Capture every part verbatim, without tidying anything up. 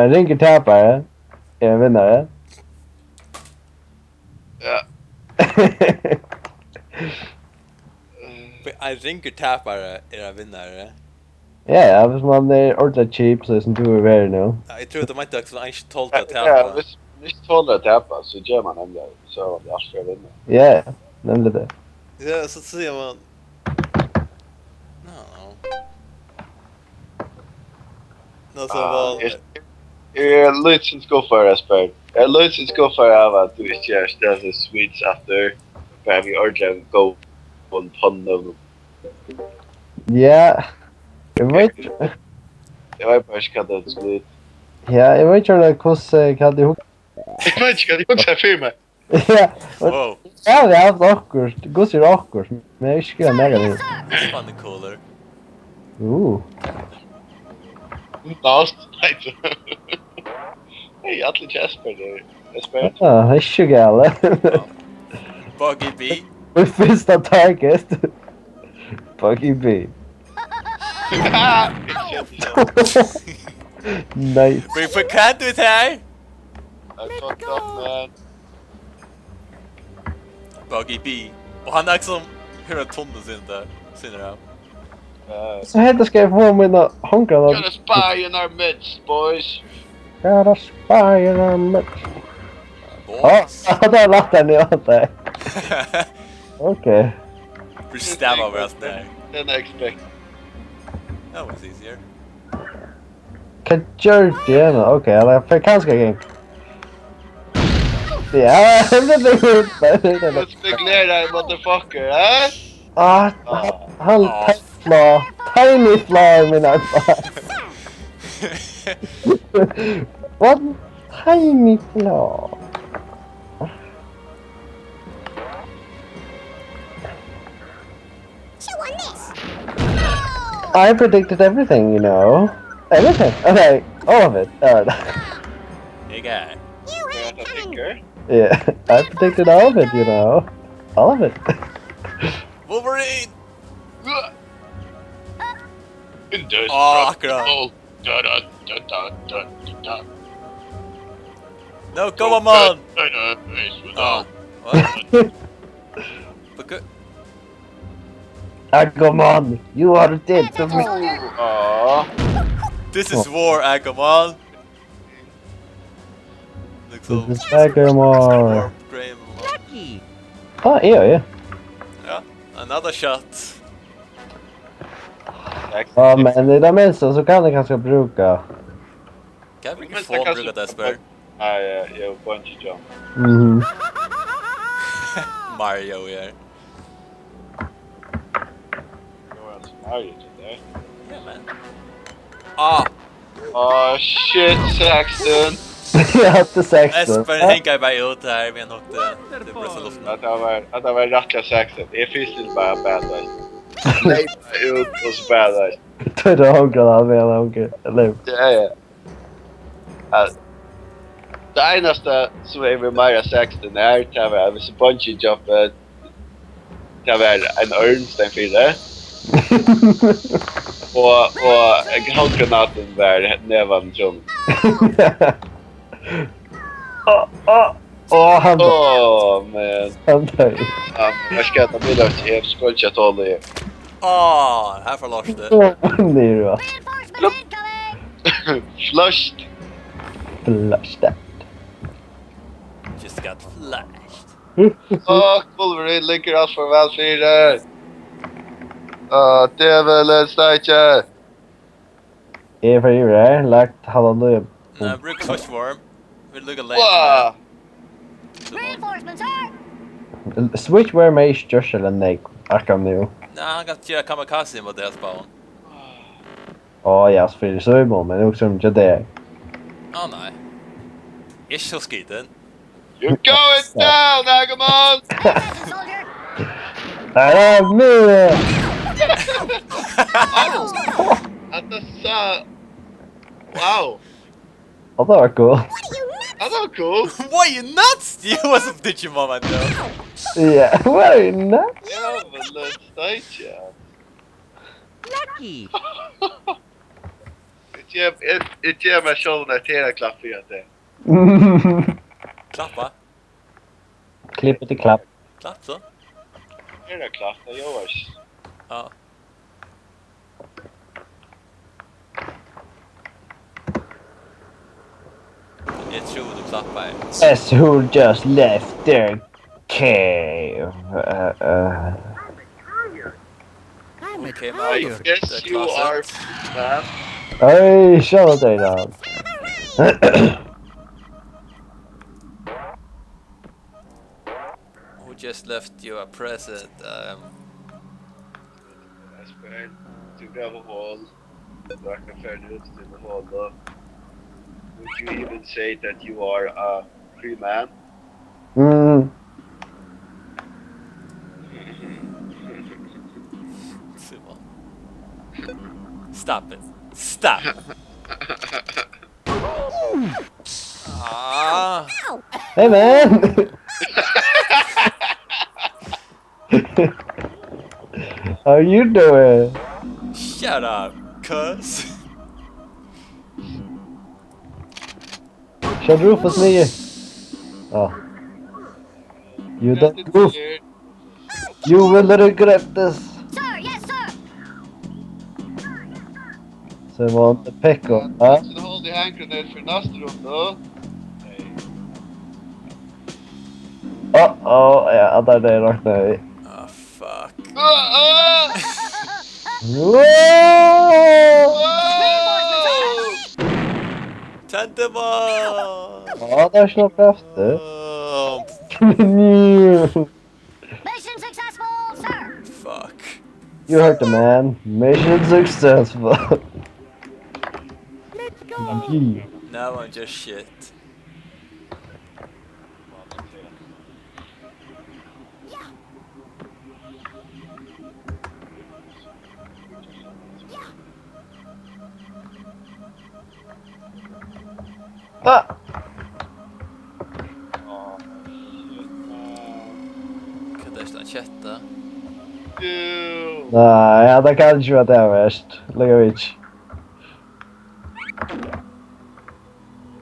Ein ringur tapari er ein vinnari. Ja. Ein ringur tapari er ein vinnari. Ja, ja, hvis man er ordentligt cheap, så som du vil være nu. Ja, eg trúði, tú meinti, at ein ikki toldi at tapa. Ja, hvis man ikki tolir at tapa, so ger man nemliga, so er det alt for at vinna. Ja, ja, nemlig det. Ja, so sigur man, no, no. Nå, so Ah, var eg, eg eri lítið skuffaður, Espen. Eg eri lítið skuffaður av, at tú ikki er størri sweets aftur. Bara við ordiliga góðum tonnum. Ja, eg veit. Eg veit bara ikki, hvat tú skuldi. Ja, eg veit ikki, hvussu, hvat eg hug- Eg veit ikki, hvat eg hugsaði fyri meg. Ja, og Wow. Ja, vit hava havt okkurt. Hvussu er okkurt? Men eg hugsi ikki, hvat eg hugsaði. Funny cooler. Uh. Lost. Hey, allir Jasper, det er Jasper. Ja, det er ikke galt. Buggy B. Við fyrsta target. Buggy B. Nice. We forgot to tie. I fucked up, man. Buggy B. Og hann er liksom, her er tunne sin der, sin der. Uh, So hetta skal eg fáa mína hongra. Gotta spy in our midst, boys. Gotta spy in our midst. Boys. Á, tað var lættari enn eg væntaði. Ok. Blir stavað over alt der. Didn't expect. That was easier. Hvat gjørdi eg nú? Ok, hann er for kanska gang. Ja, hann er for Spekulerar, motherfucker, eh? Ah, hann, hann Tiny Flaw. Tiny Flaw er mín armbar. What? Tiny Flaw. I predicted everything, you know. Everything. Okay, all of it. All right. You got it. Yeah, I predicted all of it, you know. All of it. Wolverine! Indestructible. Á, akkurát. Da, da, da, da, da, da. No, come on! Da, da, da, da, da. Á, what? Look at Agumon, you are dead to me. Á. This is war, Agumon. Looks This is Agumon. War, Graham. Lucky. Ah, ja, ja. Ja, another shot. Ja, men i det minste så kan jeg kanskje bruke. Kan vi ikke få bruke det, spør? Nei, eh, eg er bungee jump. Mhm. Mario her. Det var altså Mario til det. Ja, men. Ah! Åh, shit, Saxton. Jeg hadde Saxton. Espen henger bare ut her med nok det. Det ble så luften. At det var, at det var rett og slett Saxton. Jeg fylte bare badass. Nei, ut og så badass. Tørre håndgranater med en håndgranater. Eller Ja, ja. Ja. Det eneste som jeg vil mer ha sagt, den er, det var hvis bungee jump, eh, det var en ørn, den fire. Og, og håndgranaten var neven John. Åh, åh, åh, han Åh, man. Han døde. Ja, men jeg skal ta bilder av T F, skal ikke tåle det. Åh, her forlorste. Åh, ned, va? Reinforcement incoming! Flushed. Flushed. Just got flushed. Åh, Wolverine ligger alt for vel fyre. Åh, djevelen steike. Eg eri yvir her, lagt halleluja. Nei, brúk switch worm. Vil lukka leið. Wow! Reinforcements, sir! Switch worm er ikki gjørt til en neik, akkurat nú. Nei, hann kann gera kamikaze mot det spawn. Ó, ja, selvfølgelig så er det, men det er også om det er. Å, nei. Ikke så skiten. You're going down, Agumon! Soldier! Nei, det er mye! At det sa Wow. Å, det var cool. At det var cool. What, you nuts? You was a Digimon, man, though. Yeah, what are you nuts? Ja, men det er steik, ja. Lucky. Gev, eg, eg gevi mær sjálvum eitt herðaklapp fyri at tað. Klappa. Klipp til klapp. Klapp so. Herðaklapp, tað ljóðar ikki. Ja. Eg trúi, tú klappar. As who just left their cave. Uh, uh. I'm a Okay, I Mario. guess The you are closet. man. Hey, show it down. Who just left you a present? Um, Espen, tú gavst hol. Rakna ferdig ut til hol. Would you even say that you are a free man? Mm. Simon. Stop it. Stop. Ah, Hey, man. How you doing? Shut up, cuz. Shut Rufus me. Oh. You don't move. You will regret this. Sir, yes, sir. So I want the pickle, huh? So hold the hand grenade for næsta runde. Uh-oh, ja, det er det nok, nei. Ah, fuck. Ah, ah! Wow! Ah! Tendema! Ja, det er ikke noe kraftig. Oh, Mission successful, sir. fuck. You heard the man. Mission successful. G G. Now I'm just shit. Ah! Hvat er det, en kjetta? Ew. Nei, ja, det kan ikke være det verst. Legg av ikke.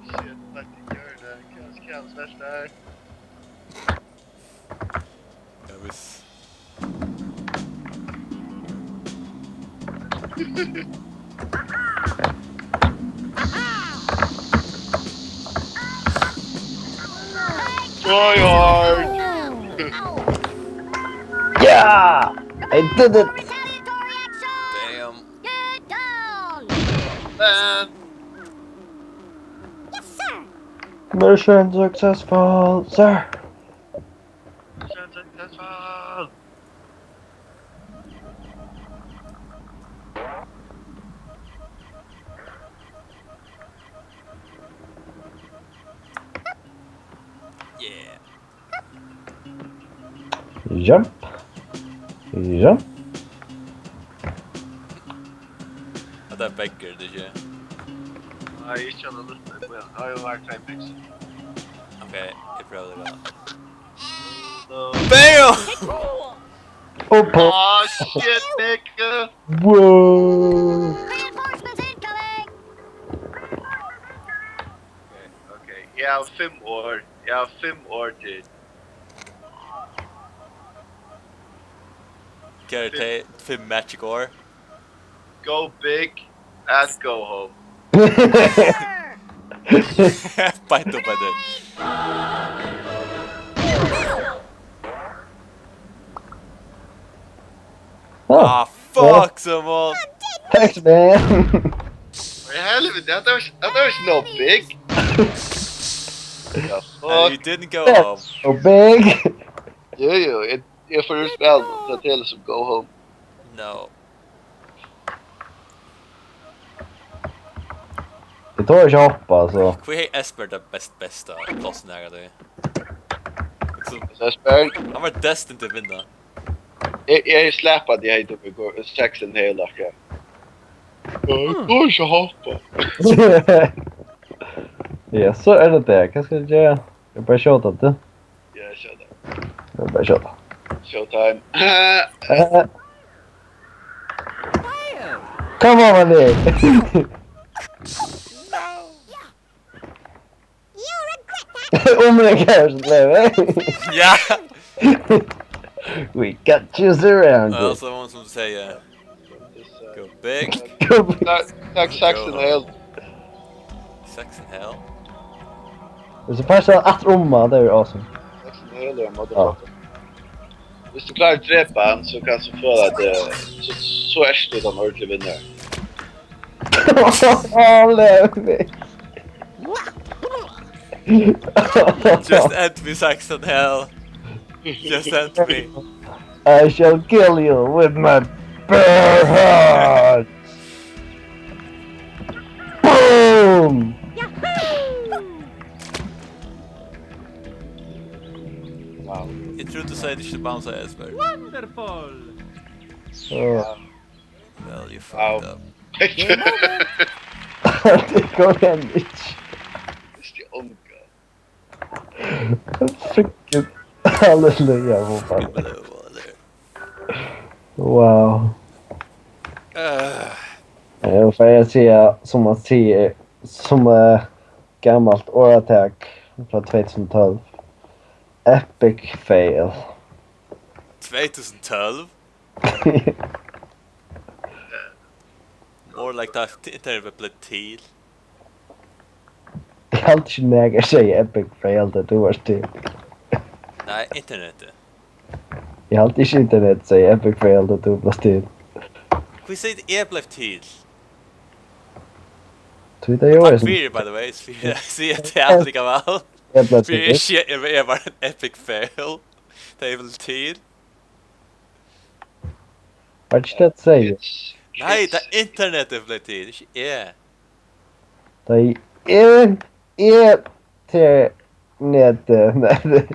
Shit, lagt i hjørnet. Hva skal jeg svelge her? Ja, hvis. Try hard! Yeah! I did it! Retaliatory action! Damn. Get down! Man! Yes, sir! Mission successful, sir. Mission successful! Yeah. Jump. Jump. Hatta er bagger, tað ikki? Nei, ikki hann har uppi, men hann hevur jú væl tvey pixel. Ok, eg prøvi tað. So, Bam! Opp på. Ah, shit, nigga! Wow. Reinforcements incoming! Ok, eg havi fimm orð. Eg havi fimm orð til. Hvat eru tey fimm magic orð? Go big and go home. Beint upp eftir. Oh, Ah, fuck, Simon! Thanks, man. Í helviti, hetta var, hetta var ikki nóg big. Ja, And you fuck. Didn't go home. So big. Jú, jú, eg, eg fór úr spælinum, tað telur sum go home. No. Eg tori ikki hoppa, so. Hví hevði Esper tað best, besta plássið her, tú? Sum, So eg spyr, hann var destined til at vinna. eg, eg slapp at eg hevði uppi go-, sexin her, like. Eg tori ikki hoppa. Ja, so er tað tað. Hvat skal eg gera? Eg bara skjóta, tú. Ja, skjóta. Eg bara skjóta. Showtime. Eh. Come on, man. Umringaður, sum blívur. Ja! We got you surrounded. Ja, som, som du säger. Go big. Takk, takk, sekstan og hálv. Sex and hell. Hvis du passar at rumma, det er awesome. Sekstan og hálv er motherfucker. Hvis du klarar at drepa hann, så kanst du føle at det, så, så er du den ordentlige vinneren. Åh, Levi. Just end me, sex and hell. Just end me. I shall kill you with my bare hands. Boom! Wow. Jeg trodde du sagde det ikke bounce, Esper. Wonderful! Åh, Well, you Wow. fucked up. det kom igjen ikke. Hvis de unge. Freaking halleluja, for fan. Blå, eller? Wow. Øh, Jeg får jeg si, som man sier, som uh, gammelt ordatak fra tjúgu tólv. Epic fail. tjúgu tólv? More like that internet ble til. Jeg har aldrig nægget at sige epic fail, da du var til. Nei, internettet. Jeg har aldrig ikke internet sige epic fail, da du var til. Hví sigur tú eg bleiv til? Twitter jo er Takk sådan, fyri, by the way, sigur eg til allikevel. Jeg blev Fyri til. Eg, eg, eg var ein epic fail. Tað er vel til? Var det ikke det, jeg sagde? Nei, tað er internettet bleiv til, ikki eg. Det er, er til nettet. Nej, det,